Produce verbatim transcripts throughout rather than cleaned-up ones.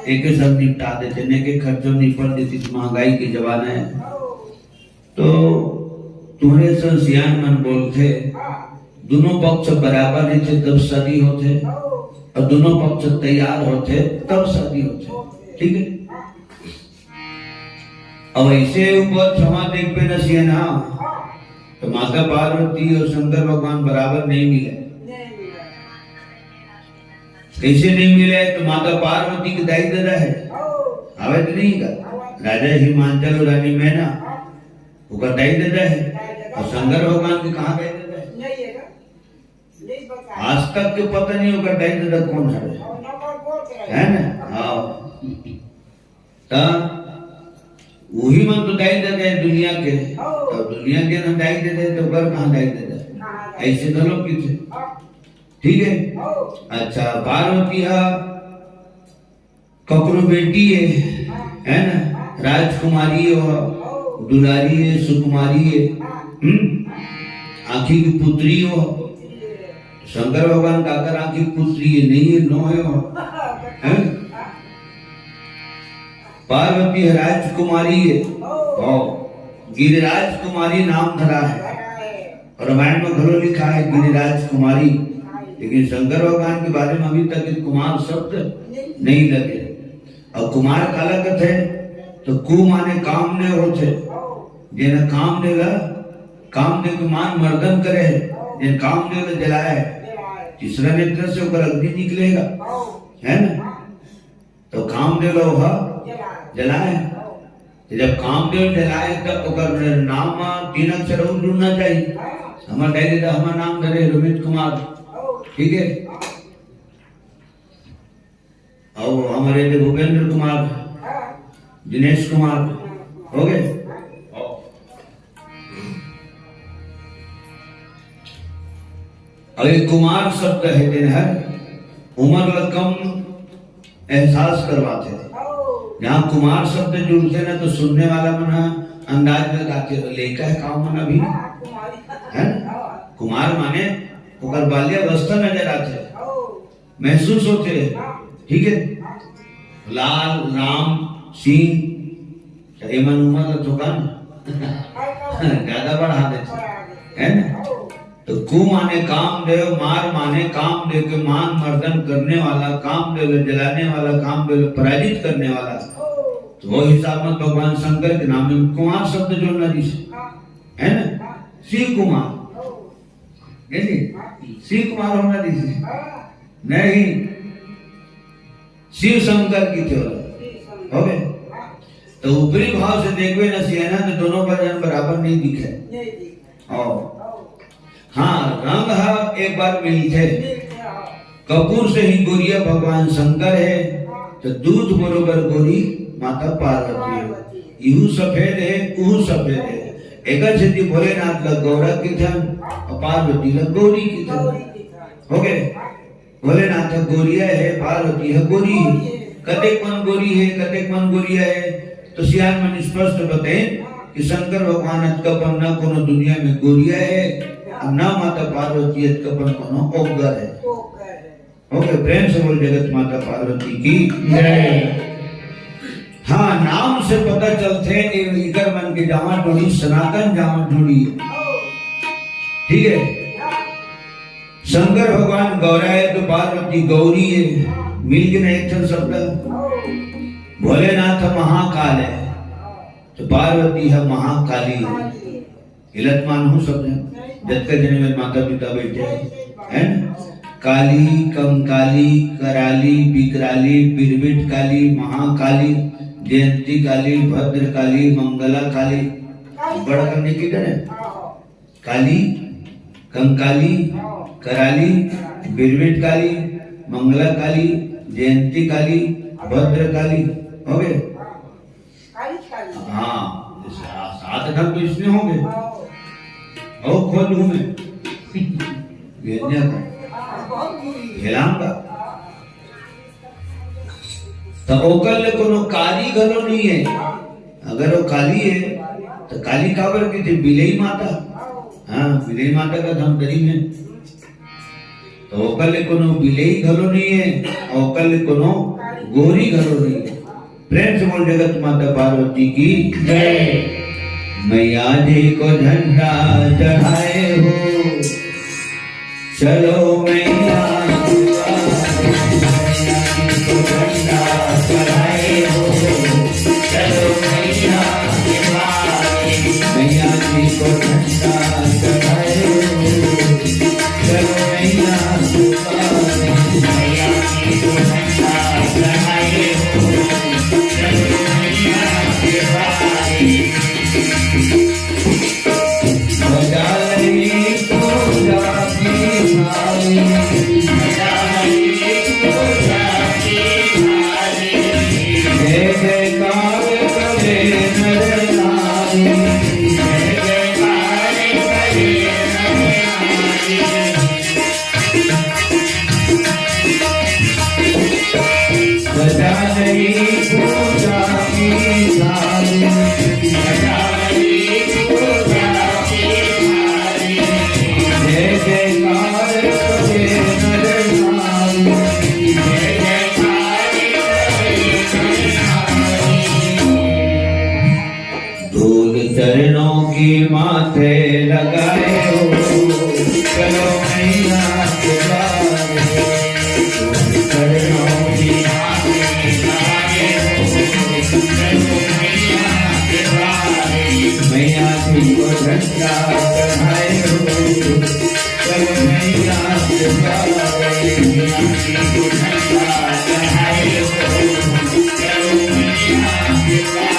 एके सब निपटा देते, ने के खर्चो निपट देती, तो महंगाई के जमाना है। तो तुम्हरे सन सियान मन बोलथे, दोनों पक्ष बराबर रहिथे तब शादी होथे, और दोनों पक्ष तैयार होथे तब शादी होथे। ठीक है? अब ऐसे ऊपर क्षमा देख पे न सियाना, तो माता पार्वती और शंकर भगवान बराबर नहीं मिले। कैसे नहीं मिले? तो माता पार्वती के दाई ददा है, आवे तो नहीं का? राजा हिमांचल और रानी मैना, ओकर दाई ददा है। और शंकर भगवान के कहाँ दाई ददा है? आज तक के पता नहीं ओकर दाई ददा कौन है, है ना? हाँ। त वही मन तो दाई ददा है दुनिया के। तो दुनिया के ना दाई ददा है, तो ओकर कहाँ दाई ददा है? ऐसे घलो किथे। ठीक है? अच्छा, पार्वती हा ककरो बेटी है, है ना? राजकुमारी हो, दुलारी है, सुकुमारी है। हम्म? आँखी की पुत्री हो। शंकर भगवान काकर आँखी पुत्री है, नहीं है, नो है हो। हैं? पार्वती है राजकुमारी है। हो। गिरिराज कुमारी नाम धरा है। और रामायण में घलो लिखा है गिरिराज कुमारी, लेकिन शंकर भगवान के बारे में अभी तक कुमार शब्द नहीं लगे। और कुमार काला कथे, तो कु माने कामदेव होथे, जेन कामदेव ला, कामदेव के मान मर्दन करे है, जेन कामदेव ला जलाए है, तीसरा नेत्र से ओकर अग्नि निकलेगा, है ना? तो कामदेव ला ओहा जलाए। तो जब कामदेव जलाए, तब ओकर नाम में तीन अक्षर और जुड़ना चाहिए। हमर डायरी तो हमर नाम धरे रविंद्र कुमार, ठीक है? और हमारे थे भूपेंद्र कुमार, दिनेश कुमार, हो गए। अब ये कुमार शब्द है, दिन है, उम्र ला कम एहसास करवाथे। जहाँ कुमार शब्द जुड़थे ना, तो सुनने वाला मन ह अंदाज लगाथे, "लइका है का मन अभी?" है ना? कुमार माने ओकर बाल्यावस्था नजर आथे, महसूस होथे। ठीक है, लाल, राम, सिंह, तो एमन उमर ला थोकन ज्यादा बढ़ा देथे, है ना? तो कु माने कामदेव, मार माने कामदेव के मान मर्दन करने वाला, कामदेव ला जलाने वाला, कामदेव ला पराजित करने वाला। तो वो हिसाब में भगवान शंकर के नाम में कुमार शब्द जोड़ना दिस, है ना? शिव कुमार, नहीं जी? शिव कुमार होना दिस, नहीं, शिव शंकर किथे, हो गए? तो ऊपरी भाव से देखबे ना सियाना, तो दोनों भजन बराबर नहीं दिखे। और हाँ, रंग ह एक बार मिलथे। कपूर से ही गोरिया भगवान शंकर है, तो दूध बरोबर गोरी माता पार्वती है। इहू सफेद है, उहू सफेद है। एकर सेती भोलेनाथ ला गौरा किथन और पार्वती ला गौरी किथन। हो गए? भोलेनाथ ह गोरिया है, पार्वती ह गोरी है। कतेक मन गोरी है, कतेक मन गोरिया है, तो सियान मन स्पष्ट बताइन कि शंकर भगवान अतका पन न कोनो दुनिया में गोरिया है, और न माता पार्वती अतका पन कोनो ओग्गर है। हो गए? प्रेम से बोल जगत माता पार्वती की जय। हाँ, नाम से पता चलथे, ए-, इकर मन के जामा जोड़ी, सनातन जामा जोड़ी है। ठीक है? शंकर भगवान गौरा है तो पार्वती गौरी है, मिल के ना एक ठन शब्द। भोलेनाथ महाकाल है तो पार्वती है महाकाली है। हिलत मानहू सब झन, जतका जने मेरे माता पिता बैठे हैं, है ना? काली, कंकाली, कराली, बिकराली, बिरबिट काली, महाकाली, जयंती काली, भद्र काली, मंगला काली, बड़ा करने की डर है। काली, कंकाली, कराली, बिरबिट काली, मंगला काली, जयंती काली, भद्र काली, हो गए? हाँ, जैसे आ-, सात ढंग तो इसमें होंगे। और खोज हूँ मैं। भेजने का। भेलाम का। तो ओकर ले कोनो काली घलो नहीं है। अगर वो काली है, तो काली काबर किथे? बिलई माता। हाँ, बिलई माता का धमतरी में। तो ओकर ले कोनो बिलई घलो नहीं है, और ओकर ले कोनो गोरी घलो नहीं। प्रेम से बोल जगत माता पार्वती की जय। मैया जी को झंडा चढ़ाए हो, चलो मैया दुआरे। मैया जी को झंडा चढ़ाए हो, चलो मैया दुआरे। मैया जी को झंडा चढ़ाए हो, चलो मैया दुआरे। मैया जी को झंडा चढ़ाए हो, चलो मैया दुआरे। बजा रही पूजा की थाली। बजा रही पूजा की थाली। जय जयकार करे नर नारी। जय जयकार करे नर नारी। बजा रही पूजा की थाली। बजा रही पूजा की थाली। जय जयकार करे नर नारी। जय जयकार करे नर नारी। धूल चरणों की माथे लगाए हो, चलो मैया दुआरे। धूल चरणों की माथे लगाए हो, चलो मैया दुआरे। मैया जी को झंडा चढ़ाए हो, चलो मैया दुआरे। मैया जी को झंडा चढ़ाए हो, चलो मैया दुआरे।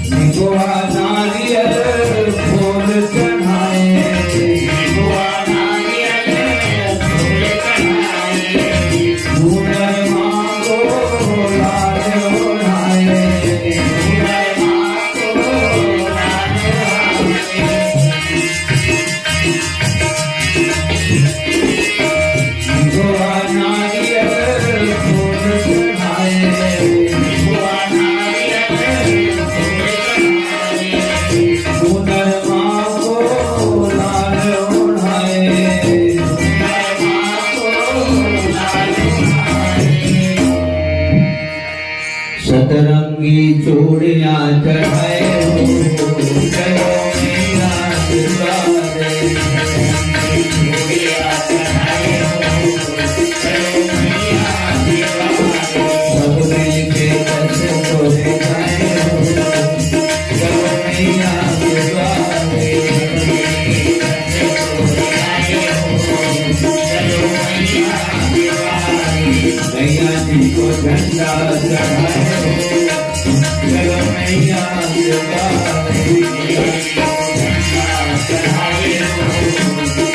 निगुआ नारियल फूल चढ़ाए। निगुआ नारियल फूल चढ़ाए। सुंदर माँ को लाल ओढ़ाए। सुंदर माँ को लाल ओढ़ाए। निगुआ नारियल फूल चढ़ाए। निगुआ नारियल फूल चढ़ाए। सुंदर माँ को लाल ओढ़ाए। सुंदर माँ को लाल ओढ़ाए। सतरंगी चूड़ियां चढ़ाए हो, चलो मैया दुआरे। सतरंगी चूड़ियां चढ़ाए हो, चलो मैया दुआरे। सब मिलके कष्ट को मिटाए हो, चलो मैया दुआरे। मैया जी को झंडा चढ़ाए हो, चलो मैया दुआरे। मैया जी को झंडा चढ़ाए हो,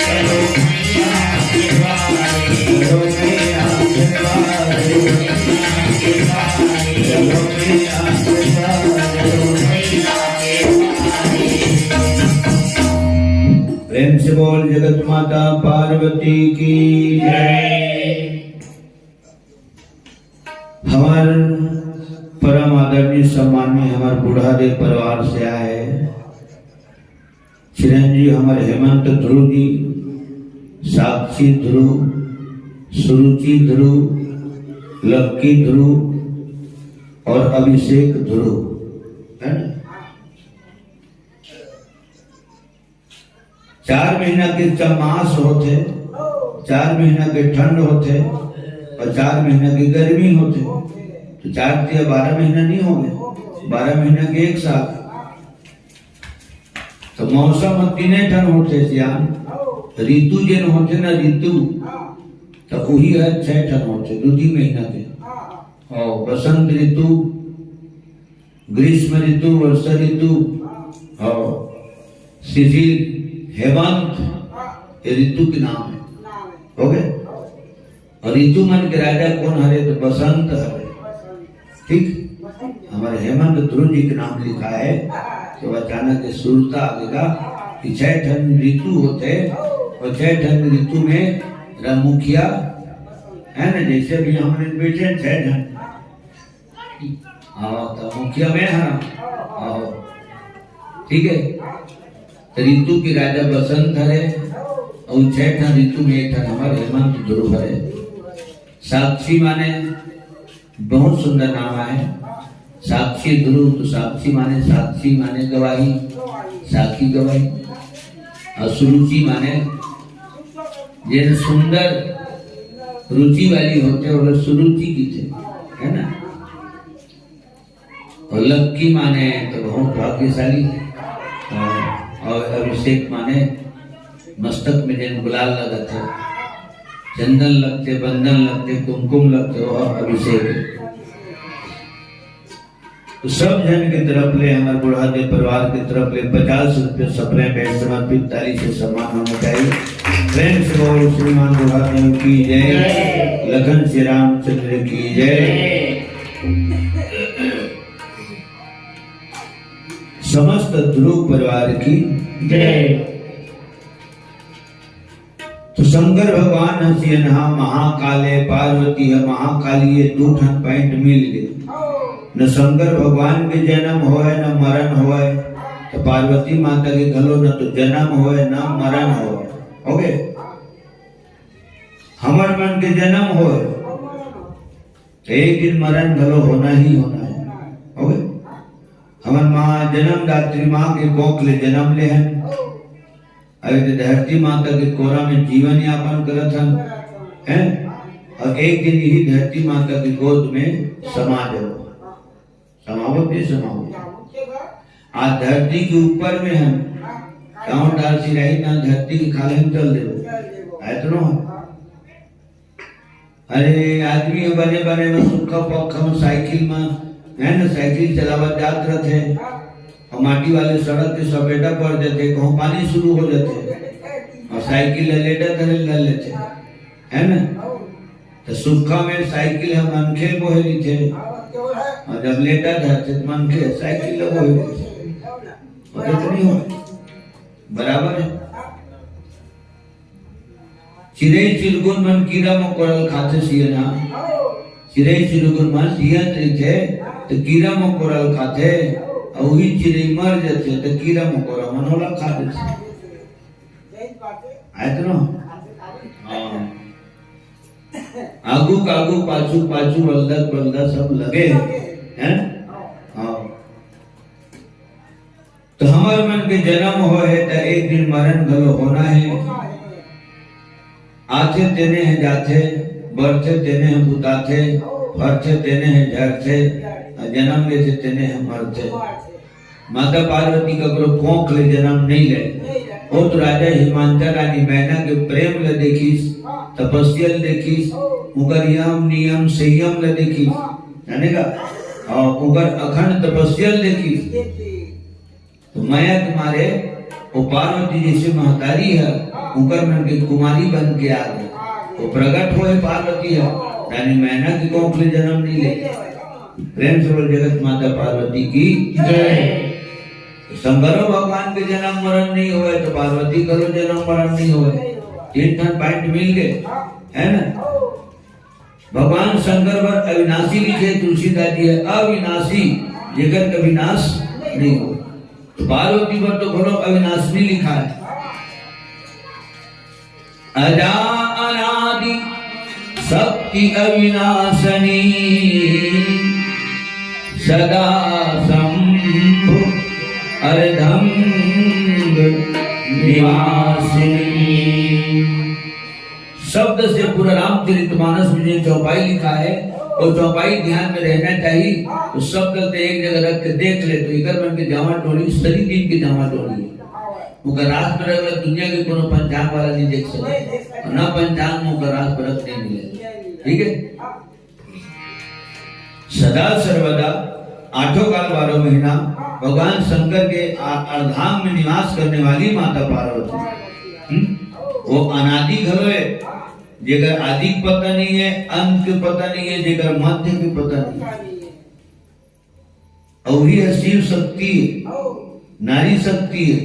चलो मैया दुआरे। चलो मैया दुआरे। चलो मैया दुआरे। प्रेम से बोल जगत माता पार्वती की जय। हमर परम आदरणीय सम्माननीय हमर बूढ़ा देव परिवार से आए चिरंजीव हमर हेमंत ध्रुव जी, साक्षी ध्रुव, सुरुचि ध्रुव, लक्की ध्रुव और अभिषेक ध्रुव, है ना? चार महीना के चमास होथे, चार महीना के ठंड होथे और चार महीना के गर्मी होथे। तो चार तिया बारह महीना नहीं होगे, बारह महीना के एक साल। तो मौसम ह तीने ठन होथे सियान, ऋतु जेन होथे ना ऋतु, तो उही ह छह ठन होथे दू तीन महीना के। और बसंत ऋतु, ग्रीष्म ऋतु, वर्षा ऋतु, हाँ, शिशिर, हेमंत, ये ऋतु के नाम है। हो गए? और ऋतु मन के राजा कौन हरे? तो बसंत हरे। ठीक? हमारे हेमंत ध्रुव जी के नाम लिखा है। तो अचानक ये सुरता आवेगा कि छह ठन ऋतु होथे और छह ठन ऋतु में रमुखिया है ना? जैसे अभी हमन बैठे हैं छह झन, हाँ, तो मुखिया मैं हरा, हाँ, ठीक है। तो ऋतु के राजा बसंत हरे, और छह ठन ऋतु में एक ठन हमारे हेमंत ध्रुव हरे। साक्षी माने बहुत सुंदर नाम है। साक्षी ध्रुव, तो साक्षी माने, साक्षी माने गवाही, साक्षी गवाही। और सुरुचि माने जे सुंदर रुचि वाली होथे, वो लोग सुरुचि की थे, है ना? और लक्की माने तो बहुत भाग्यशाली। और, और अभिषेक माने मस्तक में जेन गुलाल लगथे, चंदन लगथे, बंदन लगथे, कुमकुम लगथे, वो अभिषेक। तो सब झन के तरफ ले, हमारे बुढ़ादेव परिवार के तरफ ले पचास रुपये सपने भेंट समर्पित, ताली से सम्मान होना चाहिए। प्रेम से बोलो, श्रीमान बुढ़ादेव की जय, लखन श्री रामचंद्र की जय, समस्त ध्रुव परिवार की जय। तो शंकर भगवान ह सियनहा महाकाल हे, पार्वती ह महाकाली, ये दू ठन पॉइंट मिल गए। न शंकर भगवान के जन्म होय, न मरण होय, तो पार्वती माता के घलो न तो जन्म होय, न मरण होय। हो गए? हमर मन के जन्म होय, तो एक दिन मरण घलो होना ही होना है। हो गए? हमन माँ, जन्मदात्री माँ के कोख ले जन्म ले हन। अभी तो धरती माता के कोरा में जीवन यापन करत हन, हैं? और एक दिन यही धरती माता की गोद में समा जाओ। समावत नहीं समावत? आज धरती के ऊपर में हन, गाँव डाल सिराही ना धरती के खाले हम चल देबो। आए तो ना? अरे, आदमी ह बने बने में सुक्खा पक्खा में साइकिल में, है ना, साइकिल चलावत जात रथे, और माटी वाले सड़क के सपेटा पड़ जाथे, कहूँ पानी शुरू हो जाथे, और साइकिल ल लेटा धरे ल धर लेथे, है ना? तो सुक्खा में साइकिल ह मनखे बोहे रहिथे, और जब लेटा धरथे तो मनखे साइकिल ल बोहे रहिथे। होथे तो नहीं हो? बराबर है। चिरई चिरगुन मन कीरा मकोरा ल खाथे सियनहा। चिरई चिरगुन मन जियत रहिथे त कीरा मकोरा ल खाथे, अउ उही चिरई मर जथे त कीरा मकोरा मन ओला खा देथे। आए तो ना? हाँ। आगू कागू, पाछू पाछू, अलदक बलदा सब लगे हैं। हाँ। तो हमर मन के जन्म होय हे, त एक दिन मरण घलो होना हे। आथे तेने ह जाथे, बढ़थे तेने ह बुताथे, फरथे तेने ह झरथे, अउ जन्म लेथे तेने ह मरथे। माता पार्वती ककरो कोख ले जन्म नहीं ले। ओ तो राजा हिमांचल रानी मैना के प्रेम ल देखिस, तपस्या ल देखिस, उकर यम नियम संयम ल देखिस, जाने का? और उकर अखंड तपस्या ल देखिस। तो मया के मारे वो पार्वती जैसे महतारी है, उकर मन के कुमारी बन के आ गई। वो प्रगट होए पार्वती है, रानी मैना के कोख ले जन्म नहीं ले। प्रेम से बोल, जगत माता पार्वती की जय। शंकरो भगवान के जन्म मरण नहीं होए तो पार्वती करो जन्म मरण नहीं होए। तीन ठन पॉइंट मिल गए, है ना? भगवान शंकर बर अविनाशी लिखे तुलसीदास जी ह, अविनाशी, जेकर कभी नाश नहीं हो। तो पार्वती बर तो घलो अविनाशिनी लिखा है। अजा अनादि शक्ति अविनाशनी, सदा शंभु अर्धंग निवासिनी। शब्द से पूरा रामचरितमानस में जो चौपाई लिखा है, वो चौपाई ध्यान में रहना चाहिए। तो शब्द तो एक जगह रख के देख ले, तो इधर मन के जावा टोली सही दिन के जावा टोली है। उनका रात में रख ले, दुनिया के कोनो पंचांग वाला नहीं देख सके, और ना पंचांग में उनका रात में रख नहीं मिले। ठीक है, सदा सर्वदा आठों काल बारह महीना भगवान शंकर के आ- अर्धांग में निवास करने वाली माता पार्वती। हम्म? वो अनादि घलो है, जेकर आदि के पता नहीं है, अंत के पता नहीं है, जेकर मध्य के पता नहीं है। और वही है शिव शक्ति है, नारी शक्ति है,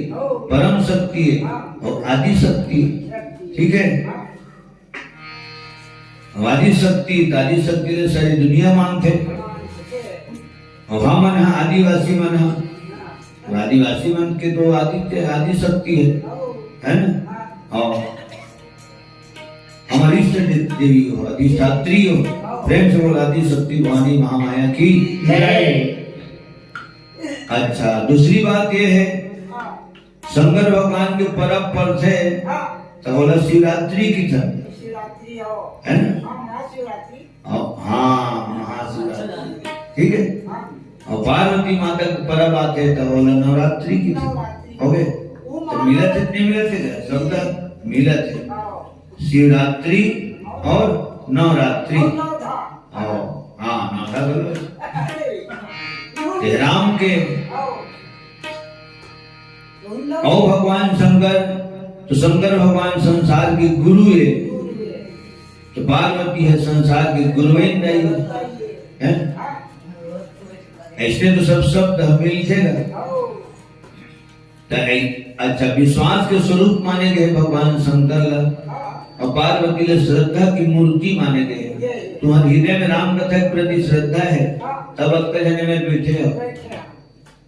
परम शक्ति है और आदि शक्ति है। ठीक है, आदि शक्ति, आदि शक्ति ले सारी दुनिया मानथे। अउ हमन ह आदिवासी मन ह, तो आदिवासी मन के तो आदित्य, आदि शक्ति है, है ना? हाँ, हमारी इष्ट दे-, देवी हो, अधिष्ठात्री हो। प्रेम से बोल, आदि शक्ति भवानी महामाया की जय। अच्छा, दूसरी बात ये है, शंकर भगवान के परब परथे, त ओला शिवरात्रि किथे, है ना? हाँ, महाशिवरात्रि। अउ, हाँ, महाशिवरात्रि, ठीक है। अउ पार्वती माता के परब आथे, त ओला नवरात्रि किथे। हो गे? त मिलत हे, नहीं मिलत हे, शब्द मिलत हे। शिवरात्रि अउ नवरात्रि। अउ, हाँ, नवरात्रि। ते राम के अउ भगवान शंकर, तो शंकर भगवान संसार के गुरु है, तो पार्वती है संसार के गुरुवेन दाई है। ऐसे तो सब शब्द हम मिलथे ना। त ऐ-, अच्छा, विश्वास के स्वरूप माने गए भगवान शंकर ला, अउ पार्वती ला श्रद्धा की मूर्ति माने गए। तुम्हारे हृदय में राम कथा के प्रति श्रद्धा है, तब अतका जने में बैठे हो।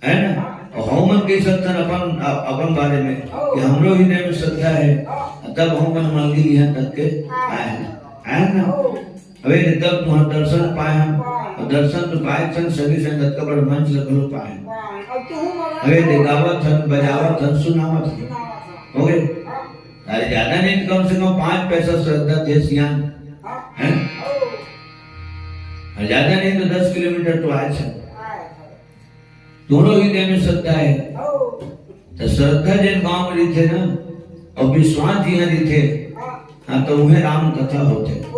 है ना? अउ हमन कहि सकथन अपन, अ-, अपन बारे में कि हमरो हृदय में श्रद्धा है, तब हमन मंदिर यहाँ तक के आए हैं, है ना? अबे रे, तब तुहर दर्शन पाए हन, अउ दर्शन तो पाए छन, संगे संग अतका बड़ मंच ल घलो पाए हन। अबे रे, गावत हन, बजावत हन, सुनावत हन। हो गे? अरे, ज्यादा नहीं तो कम से कम पाँच पैसा श्रद्धा दे सियान, हैं? अउ ज्यादा नहीं तो दस किलोमीटर तो आए छन। दोनों हृदय में श्रद्धा है। त श्रद्धा जेन गांव में रहिथे ना, अउ विश्वास जिहां रहिथे, हाँ, त उहें राम कथा होथे।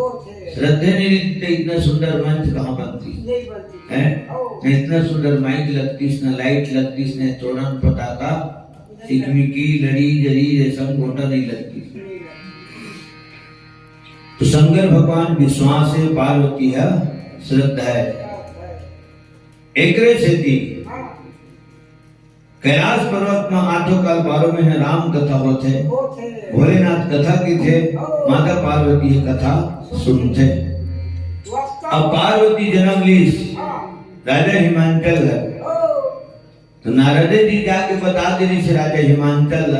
श्रद्धे नहीं रहिथे, इतना सुंदर मंच कहाँ बनती? नहीं, इतना सुंदर माइक लगतीस, ना लाइट लगतीस, ना तोरण पताका, चिकमिकी, लड़ी, जरी, रेशम, गोटा नहीं लगतीस। तो शंकर भगवान विश्वास है, पार्वती है श्रद्धा है। एकरे सेती कैलाश पर्वत में आठों काल बारह महीना राम कथा होथे, भोलेनाथ कथा किथे, माता पार्वती ह कथा सुनथे। अब पार्वती जन्म लीस राजा हिमांचल ल, तो नारदे जी जाके बता दे रहिस राजा हिमांचल ल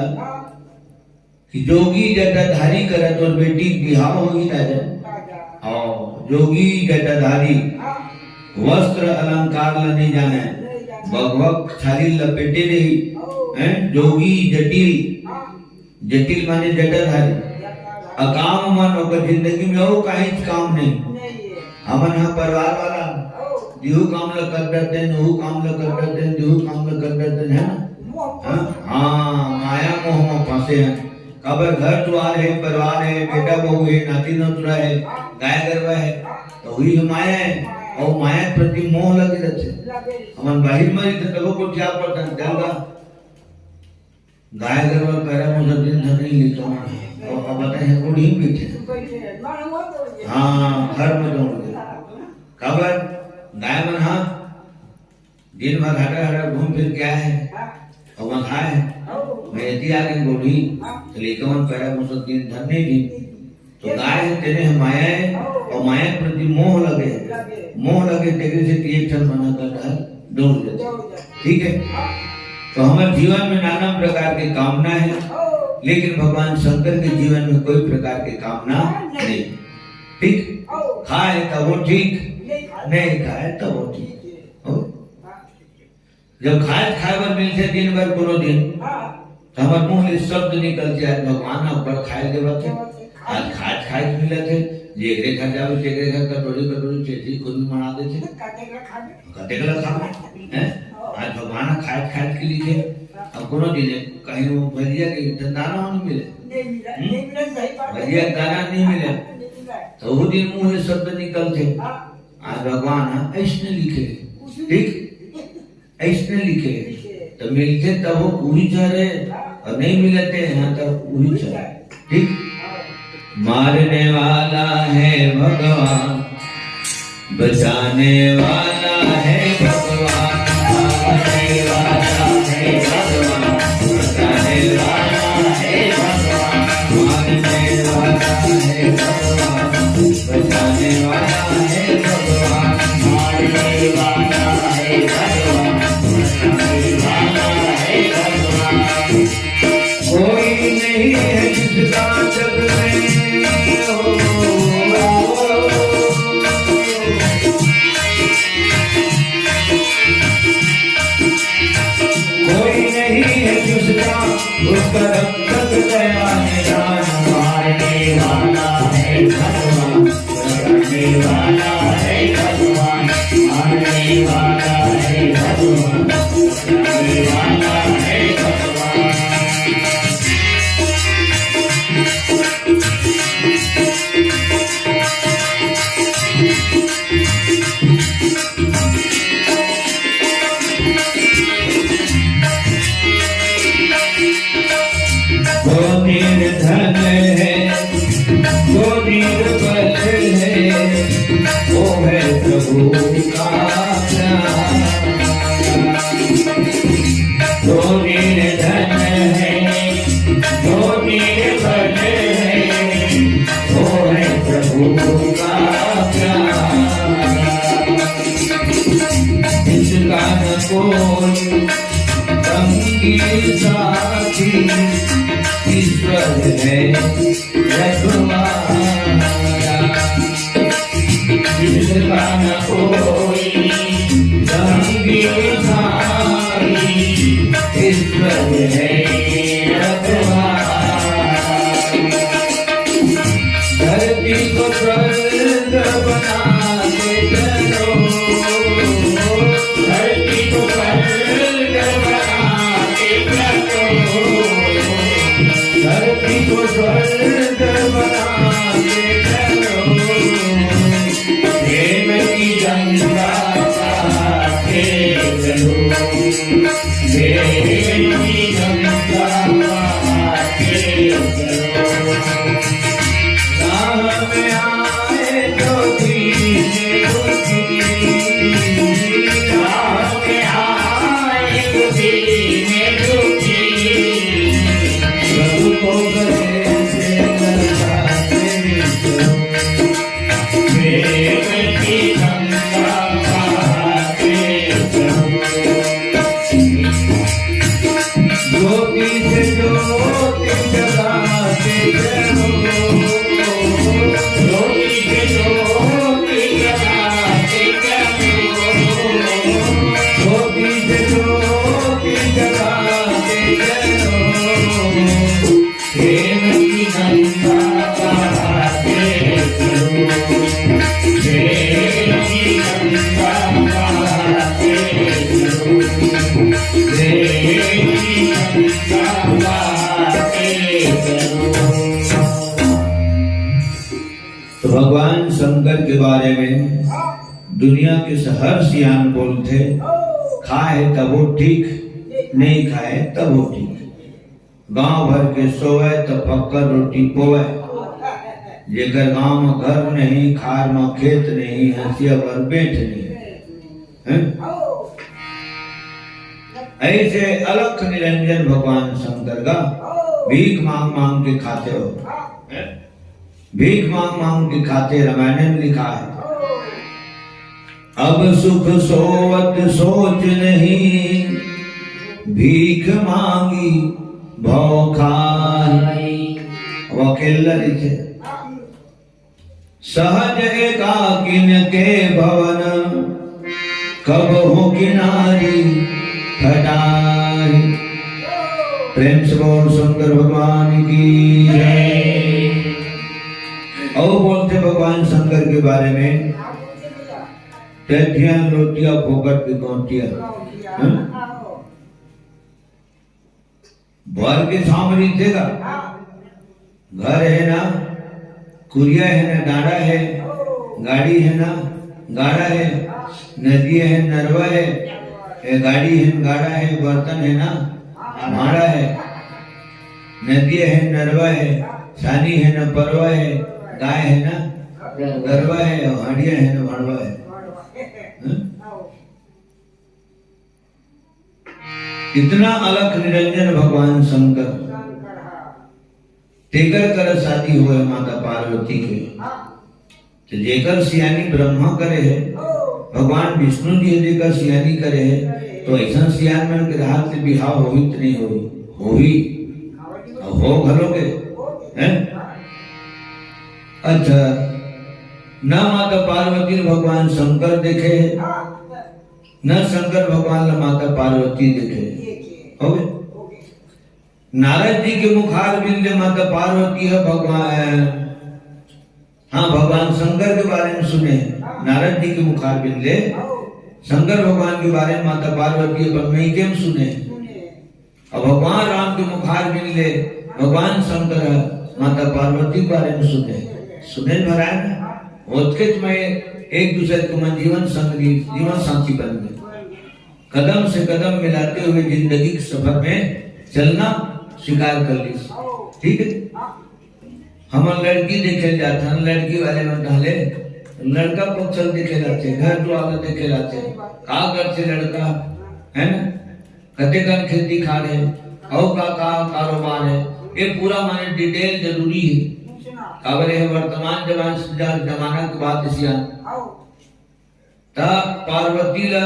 कि जोगी जटाधारी करा तोर बेटी के बिहाव होही राजा। हाँ, जोगी जटाधारी वस्त्र अलंकार ल नहीं जाने, बकबक खाली लपेटे रही, हैं? जोगी जटिल, जटिल माने जटाधारी। अकाम मन ओकर जिंदगी में अउ काहीच काम नहीं। हमन ह परिवार वाला, दिहू काम ल कर डरते, नहू काम ल कर डरते, दिहू काम ल कर डरते, है ना? हाँ, हाँ, माया मोह में फंसे हैं। काबर घर दुआर है, परिवार है, बेटा बहू है, नाती नतुरा है, गाय गरवा है, तो वही माया है। अउ माया के प्रति मोह लगे रहथे। हमन बाहिर में रहिथे, तभो गोठिया पड़थन, चल गा। गाय गरवा पैरा मोसर दिन धर नहीं लेता हूँ। अउ अब बताए हैं, बूढ़ी में बैठे। हाँ, घर में दौड़ गए। काबर? गाय मन, हाँ, दिन भर हटा हटा घूम फिर के आए हैं। अउ वहाँ खाए हैं। मैं यदि आगे बूढ़ी, तो लेके मन पैरा मोसर दिन धर नहीं दी। तो गाय हे, तेने ह माया हे, अउ माया के प्रति मोह लगे हे। मोह लगे, तेकरे सेती एक ठन मन ह कर डहर दौड़ देथे। ठीक है? तो हमर जीवन में नाना प्रकार के कामना हे, लेकिन भगवान शंकर के जीवन में कोई प्रकार के कामना नहीं। ठीक? खाए तब वो ठीक, नहीं खाए तब वो ठीक। हो? जब खाए खाए बर मिलथे दिन भर कोनो दिन, हाँ। त हमर मुंह ले शब्द निकलथे, "आज भगवान अब्बड़ खाए देवत हे, आज खाए खाए मिलत हे।" जेकरे घर जावे, तेकरे घर कटोरी कटोरी चेटी खुद भी मना देथे। कतेक ला खाबे? कतेक ला खाबे? हैं? आज भगवान खाए खाए के लिखे। अब कोनो दिन कहीं वो भजिया के दाना नहीं मिले। नहीं मिला, हम्म? नहीं मिला, सही बात है। भजिया के दाना नहीं मिले। नहीं मिला। तो वो दिन मुंह ले शब्द निकलथे। हाँ। आज भगवान ह अइसने लिखे। ठीक? अइसने लिखे। तो मिलथे तब वो उही झरे, अउ नहीं मिलथे यहाँ तब उही झरे। ठीक? मारने वाला है भगवान, बचाने वाला है भगवान। मारने वाला है भगवान, बचाने वाला है भगवान। मारने वाला है भगवान, बचाने उसका रक्षक दया निधान, मारने वाला है भगवान, पकड़ने वाला है भगवान, मारने वाला है भगवान, पकड़ने वाला है भगवान। वो निर्धन है, वो निर्बल है, वो है प्रभु का प्यारा। वो निर्धन है, वो निर्बल है, वो है प्रभु का प्यारा। इसका न कोई संगी साथी, ईश्वर है रखवाला। इसका न कोई संगी साथी, ईश्वर है रखवाला। धरती को स्वर्ग बना के चलो, धरती को स्वर्ग बना के चलो, धरती को स्वर्ग बना के चलो। प्रेम की गंगा बहा के चलो, प्रेम की गंगा बहा के चलो। राह में आए तो दीने दुखी, राह में आए तो दीने दुखी, प्रभु को गले से लगा के चलो। प्रेम की गंगा बहाते चलो। ज्योति से ज्योति जगाते चलो। ज्योति से ज्योति जगाते चलो। ज्योति से ज्योति जगाते चलो। प्रेम की गंगा बहाते चलो, प्रेम की गंगा बहाते चलो, प्रेम की गंगा बहाते चलो। तो भगवान शंकर के बारे में दुनिया के हर सियान बोलथे, खाए तभो ठीक, नहीं खाए तभो ठीक। गांव भर के सोवय त पक्का रोटी पोवय। जेकर गांव म घर नहीं, खार म खेत नहीं, हंसिया भर बेंट नहीं। हैं? ऐसे अलख निरंजन भगवान शंकर का भीख मांग मांग के खाते हो। भीख मांग मांग के खाते, रामायण में लिखा है। अब सुख सोवत सोच नहीं, भीख मांगी भव खाई। अब अकेला रहिथे। सहज एकाकिन के भवन, कबहु किनारी खटाई। प्रेम से बोल शंकर भगवान की जय। अउ बोलथे भगवान शंकर के बारे में, "टटिया लोटिया फोकट के गौंटिया।" हं? भर के छांव रहिथे गा। घर हे ना, कुरिया हे ना, डांड़ा हे, गाड़ी हे ना, गाड़ा हे, नदिया हे, नरवा हे, ए, गाड़ी हे, गाड़ा हे, बर्तन हे ना, भांड़ा हे, नदिया हे, नरवा हे, सानी हे ना, परवा हे, गाय हे ना, गरवा हे, अउ हंडिया हे ना, भंड़वा हे। हं? इतना अलख निरंजन भगवान शंकर, तेकर कर शादी होय माता पार्वती के। तो जेकर सियानी ब्रह्मा करे हे, भगवान विष्णु जी हे जेकर सियानी करे हे, तो ऐसा सियान मन के राहत ले बिहाव होही त नहीं होही? होही। अउ हो घलो के, हैं? अच्छा, न माता पार्वती ल भगवान शंकर देखे हे, न शंकर भगवान ल माता पार्वती देखे हे। हो गए? नारद जी के मुखारबिंद ले माता पार्वती ह भगवान, हाँ, भगवान शंकर के बारे में सुने। नारद जी के मुखारबिंद ले शंकर भगवान के बारे में माता पार्वती अपन मइके में सुने। अउ भगवान राम के मुखारबिंद ले भगवान शंकर ह माता पार्वती के बारे में सुने। सुने भराए ना, ओतकेच में एक दूसर के मन जीवन संगी, जीवन साथी बन गे। कदम से कदम मिलाते हुए जिंदगी के सफर में चलना स्वीकार कर लिस। ठीक है, हमन लड़की देखे जाथन, लड़की वाले मन कहले, लड़का पक्ष ल देखे जाथे, घर दुआर ल देखे जाथे, का करथे लड़का, है ना, कतेकन खेती खार हे, अउ का का कारोबार हे, ये पूरा माने detail जरूरी हे। काबर ये वर्तमान जमाना, जमाना के बात हे सियान। त पार्वती ला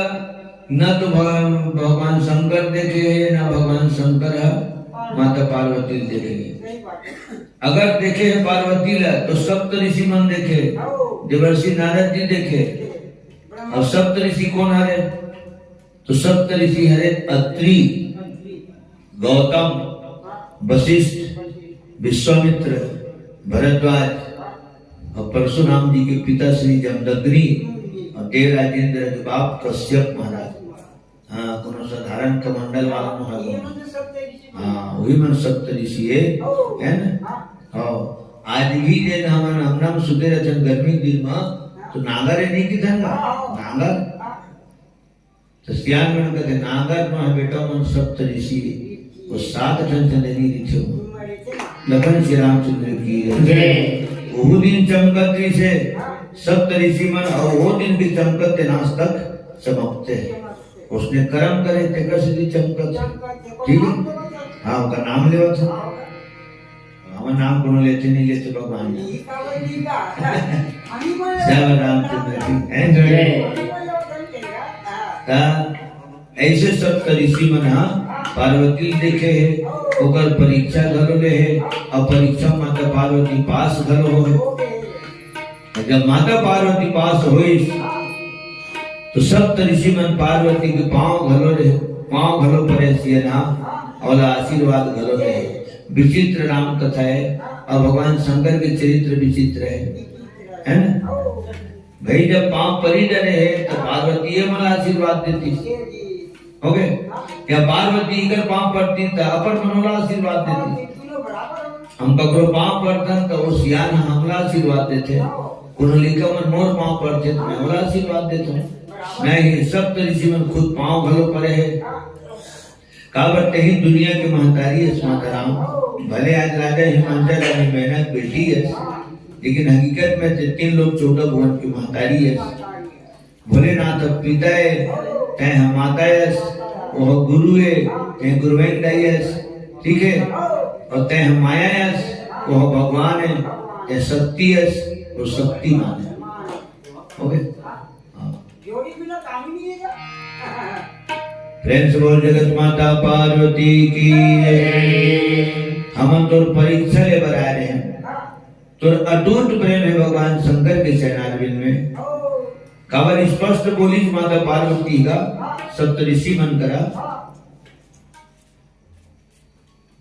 न तो भग-, भगवान शंकर देखे हे, न भगवान शंकर ह माता पार्वती ल देखे हे। अगर देखे हे पार्वती ला तो सप्त ऋषि मन देखे, देवर्षि नारद जी देखे। अउ सप्त ऋषि कोन हरे? तो सप्त ऋषि हरे अत्रि, गौतम, वशिष्ठ, विश्वामित्र, भरद्वाज अउ परशुराम जी के पिता श्री जमदग्नि अउ देव राजेंद्र के बाप कश्यप महाराज। हाँ, कोनो साधारण कमंडल वाला नोहे। हाँ, वही मन सप्त ऋषि हे, है ना? हाँ, आज भी जेन हमन अंगना में सुते रहथन गर्मी के दिन में, तो नांगर हे नहीं किथन का? नांगर। तो सियान मन कहते, नांगर नोहे बेटा, मन सप्त ऋषि, वो सात ठन चंदनी रिथे हो। लखन श्री रामचंद्र की जय। ओहू दिन चमकत रिसे सप्त ऋषि मन, अउ वो दिन के चमकत तेन आज तक चमकते हैं। उसने कर्म करे, तेकर से भी चमकत है। ठीक है? हाँ, उनका नाम लेवत है। हमर नाम कोनो लेथे नहीं लेथे भगवान जाने। श्याम रामचंद्र की जय। त ऐसे सप्त ऋषि मन ह पार्वती देखे हे, ओकर परीक्षा घलो ले हे, अउ परीक्षा माता पार्वती पास घलो होय। अउ जब माता पार्वती पास होइस, तो सप्त ऋषि मन पार्वती के पांव घलो ले, पांव घलो परे सियन ह, ओला आशीर्वाद घलो दे। विचित्र राम कथा हे, अउ भगवान शंकर के चरित्र विचित्र हे, है ना? भाई, जब पांव परी डरे हे, तो पार्वती ये मन आशीर्वाद देती। हो गए? या पार्वती इकर पांव पड़ती, तो अपन मन ओला आशीर्वाद देती। हम ककरो पांव पड़तन, तो वो सियान हमला आशीर्वाद देथे। कोनो लइका मन मोर पांव पड़थे, तो मैं ओला आशीर्वाद देथों। नहीं, सप्त ऋषि मन खुद पांव घलो परे हे। काबर तेही दुनिया के महतारी अस माता राम। भले आज राजा हिमांचल रानी मैना के बेटी अस, लेकिन हकीकत में ते तीन लोक चौदह भुवन के महतारी अस। भोलेनाथ पिता हे, तैं ह माता अस, ओह गुरु हे, तैं गुरुवाइन दाई अस, ठीक हे? अउ तैं ह माया अस, ओह भगवान हे, तैं शक्ति अस, वो शक्तिमान हे। हो गए? हाँ। जोड़ी बिना काम ही नहीं है। प्रेम से बोल जगत माता पार्वती की जय। हमन तोर परीक्षा ले बर आए रहे हैं। तोर अटूट प्रेम हे भगवान शंकर के चरणारविंद में। काबर स्पष्ट बोलिस माता पार्वती का सप्त ऋषि मन करा,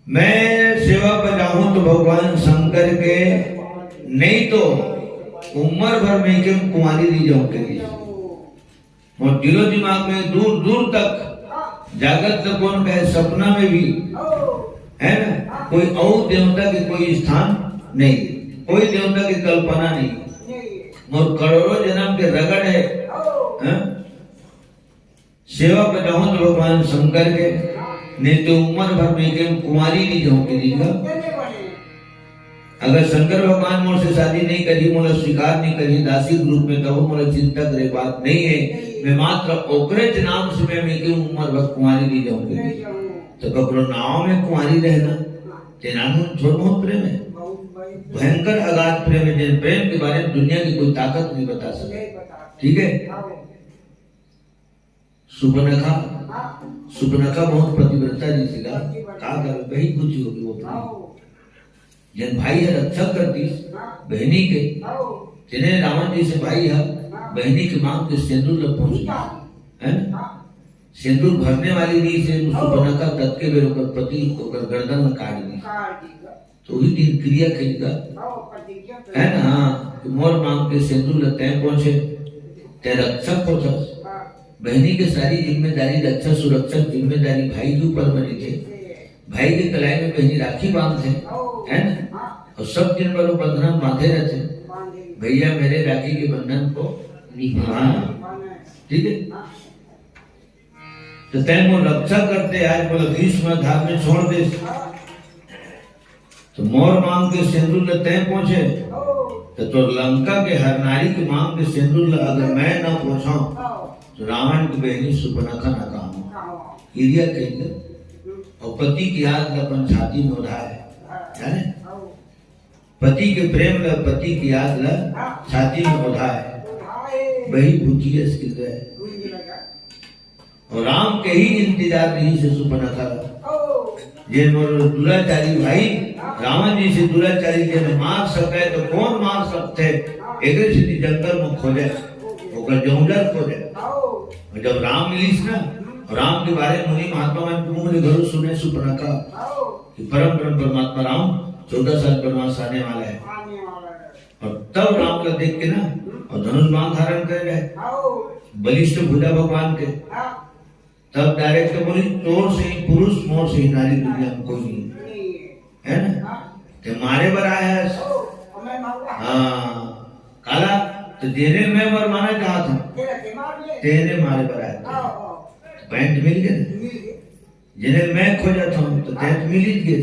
मैं सेवा पर जाहूं तो भगवान शंकर के, नहीं तो उम्र भर में के कुंवारी रह जाऊं के लिए। मोर दिलो दिमाग में दूर दूर तक जागत ल कोन कहे, सपना में भी, है ना, कोई अउ देवता के कोई स्थान नहीं, कोई देवता की कल्पना नहीं। मोर करोड़ों जन्म के रगड़ हे, हैं? सेवा पर जाहूं तो भगवान शंकर के, नहीं तो उम्र भर में के कुंवारी रह जाऊं के लिए। अगर शंकर भगवान मोर से शादी नहीं करही, मोला स्वीकार नहीं करही दासी के रूप में, तब मोला चिंता करे बात नहीं हे। मैं मात्र ओकरेच नाम से मैं, मैं के उम्र भर कुंवारी रह जाऊं के लिए। तो ककरो नाम में कुंवारी रहना, तेना में थोड़ा बहुत प्रेम हे। भयंकर अगाध प्रेम हे, जेन प्रेम के बारे में दुनिया की कोई ताकत नहीं बता सके। ठीक हे? सुपनखा, सुपनखा बहुत पतिव्रता रहिस गा। का करे, बहिन बुद्धि होगे वो अपनी। जेन भाई ह रक्षा कर दिस बहिनी के, तेने रावण जइसे भाई ह बहिनी के मांग के सेंदूर ल पहुंच दिस, है ना? सिंदूर भरने वाली रहिस हे, तो सुपनखा ततके बेर ओकर पति ओकर गर्दन ल काट दिस। काट दिस। तो उही दिन क्रिया कहिस गा। हाँ, प्रतिज्ञा है ना? हाँ, कि मोर मांग के सिंदूर ल तैं पोंछे, तैं रक्षक होथस। हाँ। बहिनी के सारी जिम्मेदारी, रक्षा सुरक्षा जिम्मेदारी भाई के ऊपर में रहिथे। भाई के कलाई में बहिनी राखी बांधथे, है ना? हाँ। और सब दिन भर वो बंधना बांधे रहथे। बांधे। भैया मेरे राखी के बंधन को निभाना। निभाना है। ठीक है? हाँ। तो तैं मोर रक्षा करते आज बोला भीष्म धार में छोड़ दे। तो मोर मांग के सिंदूर ल तैं पोंछे, तो तोर लंका के हर नारी के मांग के सिंदूर ल अगर मैं न पोंछाऊं, तो रावण की बहनी सुपनखा न कहाऊं। क्रिया कहिके। और पति की याद ल अपन छाती में ओढ़ाए, जाने? पति के प्रेम ल, पति की याद ल छाती में ओढ़ाए। वही बुद्धि है, skill है। और राम के ही इंतजार रहिस हे सुपनखा ल। जे मोर दुराचारी भाई, रावण जइसे दुराचारी जेन मार सके तो कौन मार सकथे? एकरे सेती जंगल में खोजे, ओकर जौंजर खोजे। और जब राम मिलिस ना, और राम के बारे में मुनि महात्मा मन के मुंह ले घलो सुने सुपनखा कि परम परम परमात्मा राम चौदह साल वनवास आने वाला है। और तब राम का देख के ना, और धनुष बाण धारण करे रहे, बलिष्ठ भुजा भगवान के। तब direct बोली, "तोर से ही पुरुष, मोर से ही नारी दुनिया में कोई नहीं है।" है ना? ते मारे बर आया है। हाँ, काला, तो जेने मैं मरवाना चाहत हूँ, तेने मारे बर आया। Point मिल गया ना? जेने मैं खोजत हूँ, तो तैं तो मिल ही गए।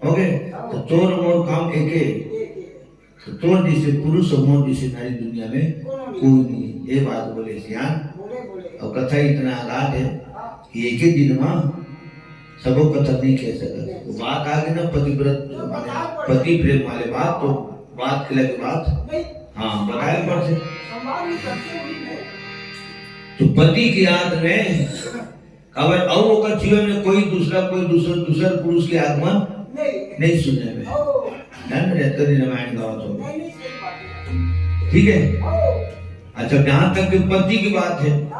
हो गए? तो तोर मोर काम एके। तो तोर जइसे पुरुष और मोर जइसे नारी दुनिया में कोई नहीं है। ये बात बोले सियान। और कथा इतना आगाध है कि एक ही दिन में सबो कथा नहीं कह सकत। वो बात आ गई ना पतिव्रत, माने पति प्रेम वाले बात, तो बात के लगे बात। हाँ, बताए पड़थे। तो पति की याद में काबर अउ ओकर जीवन में कोई दूसरा, कोई दूसर, दूसर पुरुष के आगमन नहीं। नहीं सुने में। ध्यान में रहता नहीं रामायण गावत हो। ठीक है? अच्छा, जहां तक कि पति की बात है,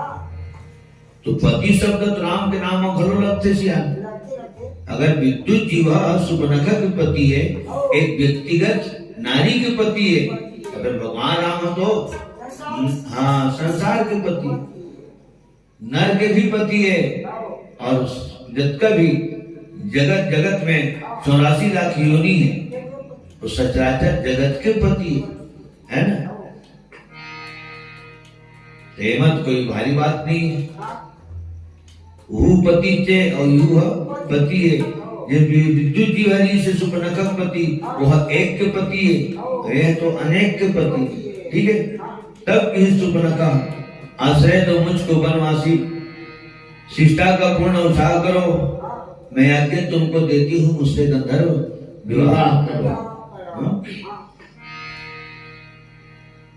तो पति शब्द तो राम के नाम में घलो लगथे सियान। अगर विद्युत जीवा सुपनखा के पति है, एक व्यक्तिगत नारी के पति है, अगर भगवान राम हो तो, हाँ, संसार के पति है। नर के भी पति है और जतका भी जगत, जगत में चौरासी लाख योनि है, वो सचराचर जगत के पति है, है ना? तो एमा तो कोई भारी बात नहीं है। वो पति चे और यू ह पति है। ये वि-, विद्युत जीवा जइसे सुपनखा के पति, वो ह एक के पति है, ये तो अनेक के पति है। ठीक है? तब कही सुपनखा, "आश्रय दो मुझको बनवासी, शिष्टा का पूर्ण उद्धार करो, मैं आज्ञा तुमको देती हूँ, मुझसे गंधर्व विवाह करो।" हाँ?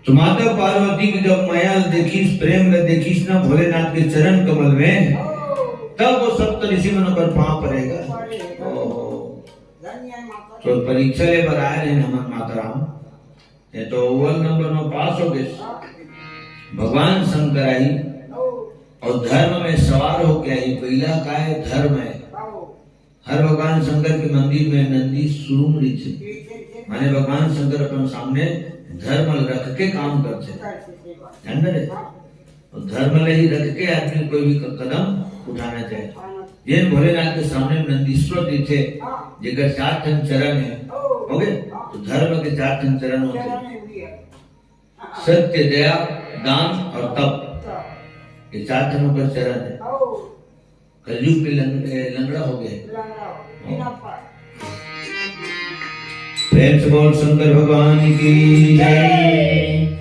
तो माता पार्वती की जब मया ल देखिस, प्रेम ल देखिस ना भोलेनाथ के चरण कमल में, तब वो सप्त ऋषि मन ओकर पाँव परेगा। ओहो। तो परीक्षा ले बर आए रहे हमन माता राम। ये तो अव्वल नंबर में पास हो गए। भगवान शंकर आई और धर्म में सवार होके आई। पहला का है धर्म है। हर भगवान शंकर के मंदिर में नंदी सुरुम रहिथे। माने भगवान शंकर अपन सामने धर्म रख के काम करथे। जान डरे? और धर्म ले ही रख के आदमी कोई भी क-, कदम उठाना चाहिए। जेन भोलेनाथ के सामने नंदीश्वर जी थे, जेकर चार ठन चरण है, हो गए? तो धर्म के चार ठन चरण होते हैं। सत्य, दया, दान और तप, ये चार ठन ओकर चरण है। कलयुग में लंग-, ए, लंगड़ा हो गए। प्रेम से बोल शंकर भगवान की जय।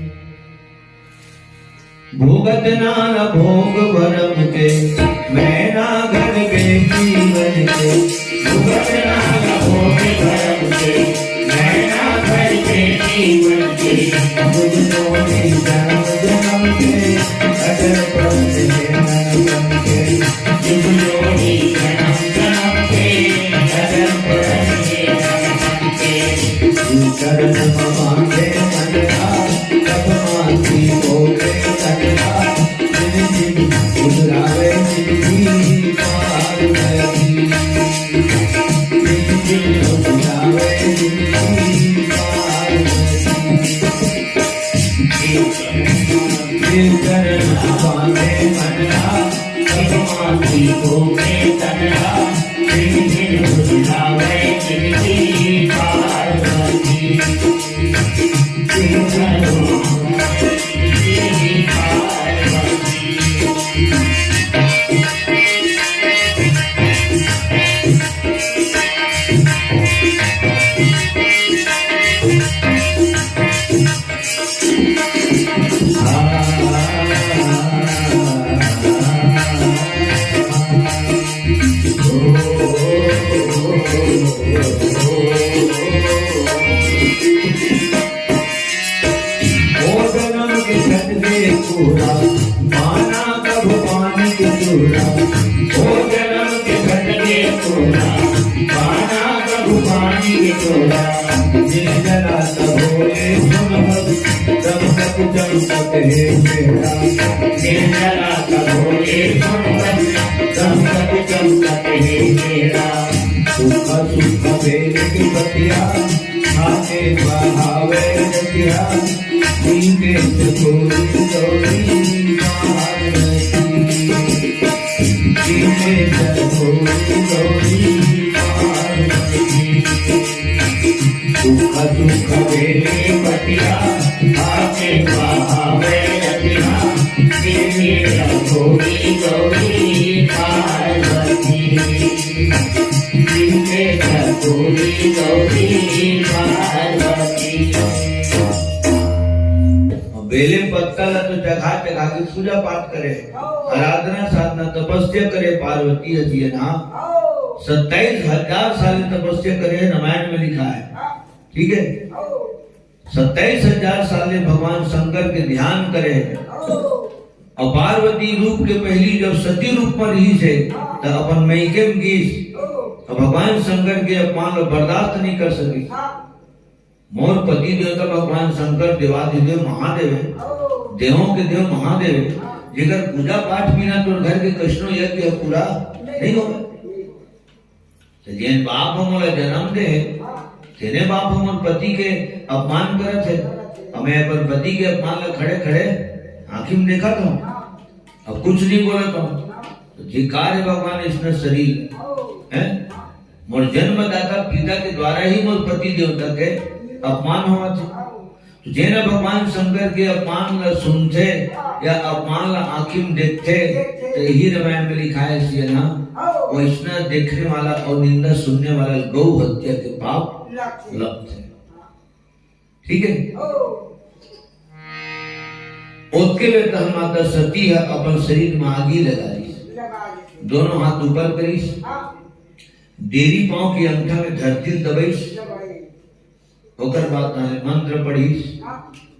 भोगत नाना भोग भरम के, मैं ना घर के जीवन के। भोगत नाना भोग भरम के, मैं ना घर के जीवन के। मुझ तो नहीं जन्म जन्म के, अगर पल के मन के। जुग जोड़ी जन्म जन्म के, अगर पल के मन के। तू कर्म मांगे मन का, तब मांगी होके तन का। जिन जिन उजरा ओ जनम के छटके पूरा, पाना कब पानी के चूरा। ओ जनम के छटके पूरा, पाना कब पानी के चूरा। निर्जला तब होए सुन भग, तब तक चमकत हे चेहरा। निर्जला तब होए सुन भग, तब तक चमकत हे चेहरा। सुख सुख बेल की पतिया, खाके बहावे रतिया, पीके चकोरी चौरी पार्वती। पीके चकोरी चौरी पार्वती। सुख सुख बेल की पतिया, खाके बहावे रतिया, पीके चकोरी चौरी पार्वती। बेले पत्ता ला तो चघा चघा के पूजा पाठ करे, आराधना साधना तपस्या करे पार्वती जी हे ना। सत्ताईस हजार साल तपस्या करे हे, रामायण में लिखा है। ठीक है, सत्ताईस हजार साल ले भगवान शंकर के ध्यान करे। अउ पार्वती रूप के पहिली जब सती रूप में रहिस हे, त अपन मइके में गिस। अउ भगवान शंकर के अपमान ला बर्दाश्त नहीं कर सकिस। मोर पति देवता भगवान शंकर देवाधिदेव महादेव हे, देवों के देव महादेव हे, जेकर पूजा पाठ बिना तोर घर के कइसनो यज्ञ पूरा नहीं होवे। त जेन बाप ह मोला जनम दे हे, तेने बाप ह मोर पति के अपमान करत हे। अब मैं अपन पति के अपमान ला खड़े खड़े आँखी में देखत हँव, अब कुछ नहीं बोलत हँव। त धिक्कार हे भगवान, अइसना शरीर हे, मोर जन्मदाता पिता के द्वारा ही मोर पति देवता के अपमान होवत हे। तो जेन ह भगवान शंकर के अपमान ला सुनथे या अपमान ला आँखी में देखथे, त इही रामायण में लिखा हे, सियन ह, वइसना देखने वाला अउ निंदा सुनने वाला गौ हत्या के पाप लगथे। ठीक है? ओतके बेर तहन माता सती ह अपन शरीर में आगी लगा लिस। दोनों हाथ ऊपर करिस, डेरी पाँव के अंगठा में धरती ल दबइस। ओकर बाद ताने मंत्र पढ़िस,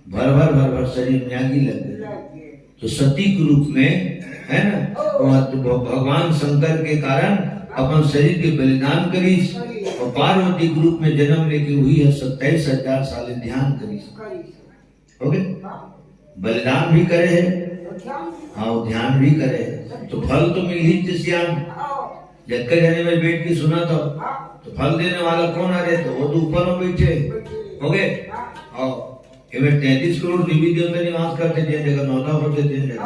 भर भर भर भर शरीर में आगी लग गई। तो सती के रूप में, है ना, वो तो भ-, भगवान शंकर के कारण अपन शरीर के बलिदान करिस अउ पार्वती के रूप में जन्म लेके वही है सत्ताईस हजार साल ध्यान करिस। हो गए? बलिदान भी करे है, हाँ, वो ध्यान भी करे है, तो फल तो मिल ही जैसे आप जतका जने में बैठ के सुनत हो, तो फल देने वाला कोन हरे? तो वो तो ऊपर में बैठे। हो गए? हाँ। एमे तैंतीस करोड़ देवी देवता निवास करथे, जेन जगह नौता होथे, तेन जगह।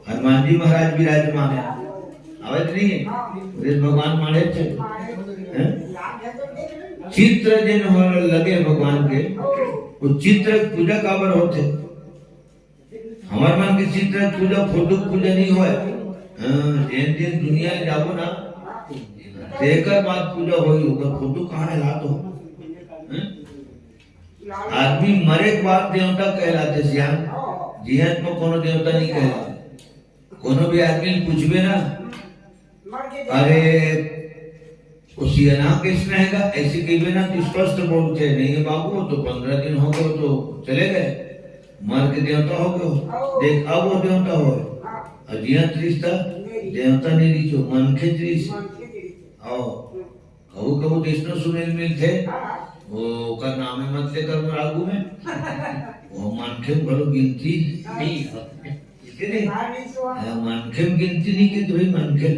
हनुमान जी महाराज विराजमान हे। आवत नहीं है? हाँ। उधर भगवान माढ़े थे। हैं? चित्र जेन हो लगे भगवान के, वो चित्र पूजा काबर होथे? हमर मन के चित्र पूजा, फोटो पूजा नहीं होय। हाँ, जेन दिन दुनिया में जाबो ना, तेकर बाद पूजा होई, ओकर फोटो कहाँ है, ला तो। हैं? आदमी मरे के बाद देवता कहलाथे सियान, जियत में कोनो देवता नहीं कहलाथे। कोनो भी आदमी पूछबे ना, अरे, वो सियान कइसना हे गा, ऐसे कहिबे ना, तो स्पष्ट बोलथे, नहीं हे बाबू, वो तो पंद्रह दिन हो गए, वो तो चले गए, मर के देवता हो गए। देख, अब वो देवता हो, अउ जियत रिहिस त देवता नहीं रिहिस, वो मनखे रिहिस। आओ, कभू कभू तो अइसनो सुने ल मिलथे, वो ओकर नाम हे मत लेकर मोर आगू में, वो मनखे में घलो गिनती नहीं। कि नहीं? हाँ, मनखे में गिनती नहीं की तो भाई मनखे,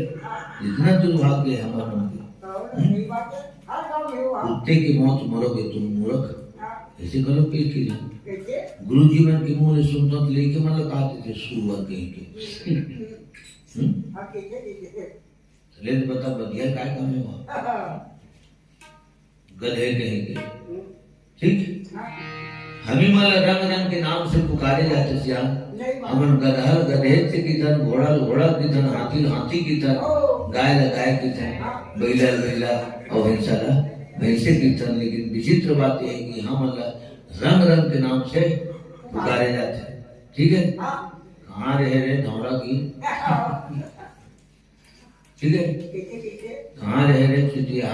इतना दुर्भाग्य है हमारे मन के। कुत्ते की मौत मरोगे तुम मूर्ख। ऐसे गलत पेश की जाए। गुरु जी मन के मुंह ले सुनता तो लेके मतलब कहते थे सुअर कहीं के। हम्म? ले तो बता बढ़िया काय काम है वहाँ? गधे कहीं के। ठीक। हमी मन ला रंग रंग के नाम से पुकारे जाते सियान। हमन गदहर गधे से किथन, घोड़ा घोड़ा किथन, हाथी हाथी किथन, गाय ला गाय किथन, बैला ला बैला और भैंसा ला भैंसे किथन। लेकिन विचित्र बात यह है कि हमन ला रंग रंग के नाम से पुकारे जाते। ठीक है। कहाँ रहे रे धौरा की? ठीक है। कहाँ रहे रे चुतिया?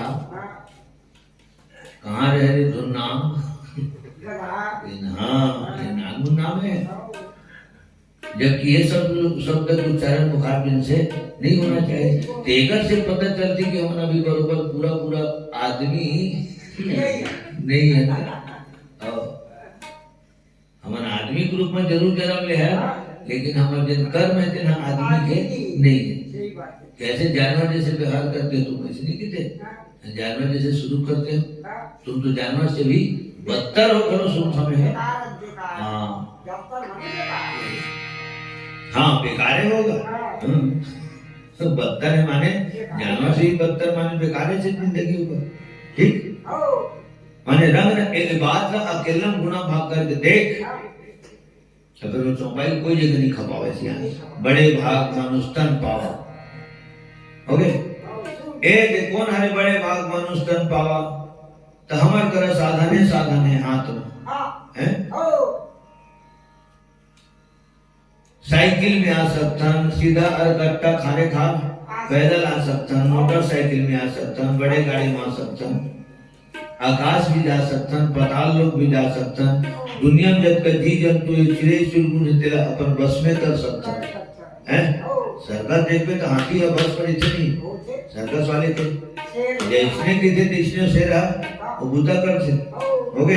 कहाँ रहे रे धुरनाम? ये ना, ये नाम गुरनाम है। जबकि ये सब शब्द के उच्चारण मुखारबिंद से नहीं होना चाहिए। तो एकर से पता चलती कि हमन अभी बरोबर पूरा पूरा आदमी नहीं है ना। और हमन आदमी के रूप में जरूर जन्म ले है, लेकिन हमर जेन कर्म है तेन ह आदमी के नहीं है। जैसे जानवर जैसे व्यवहार करते हो तुम, वैसे नहीं करते। जानवर जैसे सलूक करते हो तुम, तो जानवर से भी बदतर हो, करो सुनता में है। हाँ। हाँ, बेकारे होगा। हम्म। तो बदतर है माने जानवर से भी बदतर, माने बेकारे से जिंदगी होगा। ठीक। माने रंग न-, ए, ए बात ला अकेलम गुना भाग करके देख। अगर वो चौपाई कोई जगह नहीं खपावे सियान। बड़े भाग मानुष तन पावा। OK? ए दे कौन हरे बड़े भाग मानुष तन पावा? तो हमर करा साधने साधने हाथ में। हैं? साइकिल में आ सकथन, सीधा अरगट्टा खारे खार पैदल आ सकथन, मोटरसाइकिल में आ सकथन, बड़े गाड़ी में आ सकथन, आकाश भी जा सकथन, पाताल लोक भी जा सकथन। दुनिया में जतका जीव जंतु हे, चिड़ई चुरमुन हे, तेला अपन बस में कर सकथन। हैं? सर्कस देखबे त हाथी ह बस में रहिथे नहीं, सर्कस वाले के। जैसने कहिथे तैसने शेर ह वो बूता करथे। OK?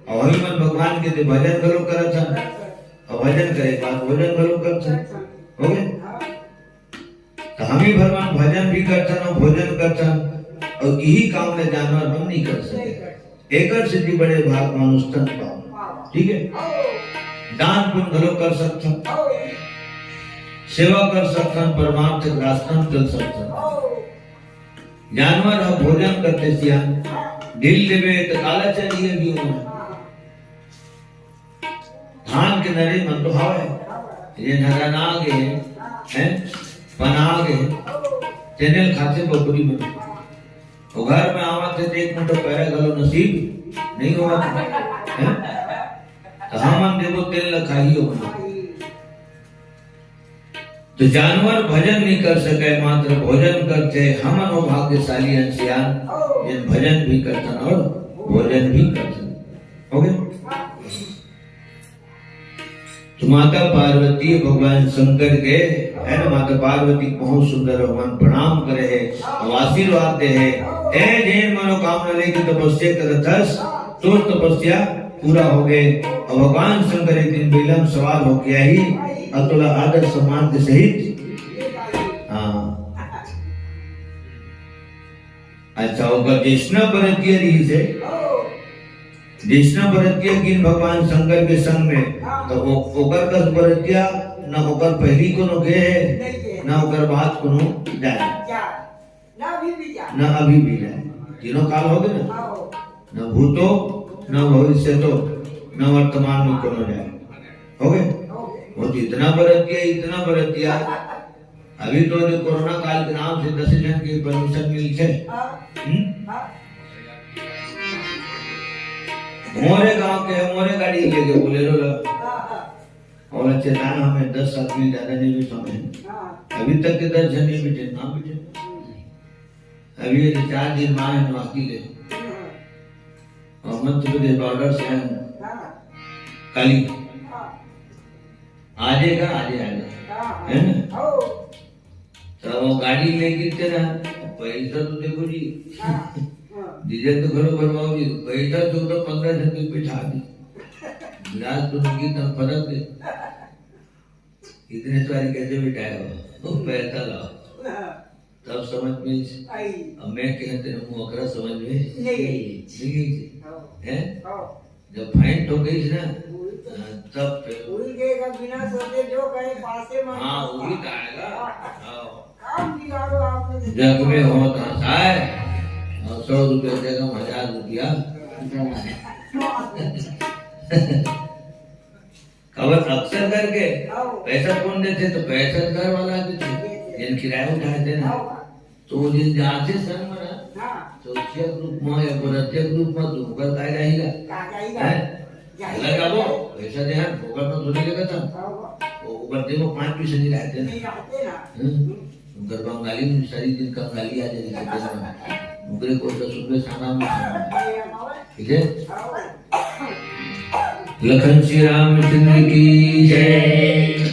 अउ हमन भगवान के ते भजन घलो करत हन। अउ भजन करे के बाद भोजन घलो करथन। OK? त हमी भर मन भजन भी करथन अउ भोजन करथन, अउ इही काम ल जानवर मन नहीं कर सके। एकर सेती बड़े भाग मानुष तन पावन। ठीक है, दान पुण्य घलो कर सकथन, सेवा कर सकथन, परमार्थ के रास्ता में चल सकथन। जानवर ह भोजन करथे सियान, ढील देबे त काला चलिए भी होना। धान के नरे मन तो हवय, ये नरा ना गे, हैं? पना गे, तेने ल खाथे बकुरी मन। वो घर में आवत हे, तो एक मुठो पैरा घलो नसीब नहीं होवत, हैं? तो हमन देबो तेल ल खाही ओमन। तो जानवर भजन नहीं कर सके, मात्र भोजन करथे। हमन वो भाग्यशाली अन सियान, जेन भजन भी करथन और भोजन भी करथन। OK? तो माता पार्वती भगवान शंकर के, है ना, माता पार्वती बहुत सुंदर भगवान प्रणाम करे हे, अउ आशीर्वाद दे हे, ए जेन मनोकामना लेके तपस्या करत हस, तोर तपस्या पूरा हो गए। अउ भगवान शंकर एक दिन बैला म सवार होके आही, अउ तोला आदर सम्मान के सहित, हाँ। अच्छा, ओकर जैसना बरतिया रहिस हे, जैसना बरतिया गिन भगवान शंकर के संग में, तो ओ-, ओकर कस बरतिया न ओकर पहली कोनो गे हे, न ओकर बाद कोनो जाए। ना अभी भी जाए। ना अभी भी जाए। तीनों काल हो गए ना? हाँ। ना भूतो, ना भविष्यतो, ना वर्तमान में कोनो जाए। हो गए? हो गए। वो तो इतना बरतिया, इतना बरतिया। अभी तो जो कोरोना काल के नाम से दस जन के परमिशन मिलथे। हाँ। हम्म? हाँ। मोरे गांव के, मोरे गाड़ी लेके बोलेरो ला। हाँ, हाँ। और चेताना हमें दस आदमी ज्यादा नहीं भी समय। हाँ। अभी तक के दस जन नहीं बिठे, ना बिठे। अभी ये चार दिन मां है नवाकी ले। हाँ। और मध्य प्रदेश बॉर्डर से है। हाँ। काली। हाँ। आ जाएगा, आ जाए, आ जाए। हाँ, हाँ। है ना? ओ। तो वो गाड़ी लेके तेरा पैसा तो देखो जी। हाँ, हाँ। डीजल तो घरो भरवाओ जी, पैसा चौदह पन्द्रह जन के बिठा दी। गिलास तो नंगी तन फरक दे। इतने सारी कैसे बिठाए हो? वो पैसा लाओ। हाँ। तब समझ में आई। अब मैं कहे तेरे मुंह अकरा समझ में नहीं आई। नहीं आई। हाँ। हैं? हाँ। जब फाइन ठोक गई थी ना, वही तो। हाँ, तब फिर। वही देगा बिना सोचे जो कहीं पासे में। हाँ, वही तो आएगा। हाँ। हाँ। काम बिगाड़ो आपने तो। जग में हो तो हंसाए, और सौ रुपये देगा, हजार रुपया। खबर अक्सर करके हाँ। पैसा कौन देथे? तो पैसा घर वाला देथे, जिन किराया उठाए थे ना। हाँ। तो वो दिन जाथे संग में ना, हाँ। तो प्रत्यक्ष रूप में या प्रत्यक्ष रूप में तो ऊपर का जाएगा? का जाएगा? हैं? जाएगा। लगा वो, पैसा दे यार, फोकट में थोड़ी लेगा था। हाँ, हाँ। वो ऊपर देखो, पाँच पैसे नहीं रहते ना। नहीं रहते ना। हम्म। हम्म। उनकर बंगाली में सारी दिन कंगाली आ जाएगी, कहते हैं ना। उनके को तो सुबह सामान में खाना है। ठीक है? हाँ। लखन श्री रामचंद्र की जय।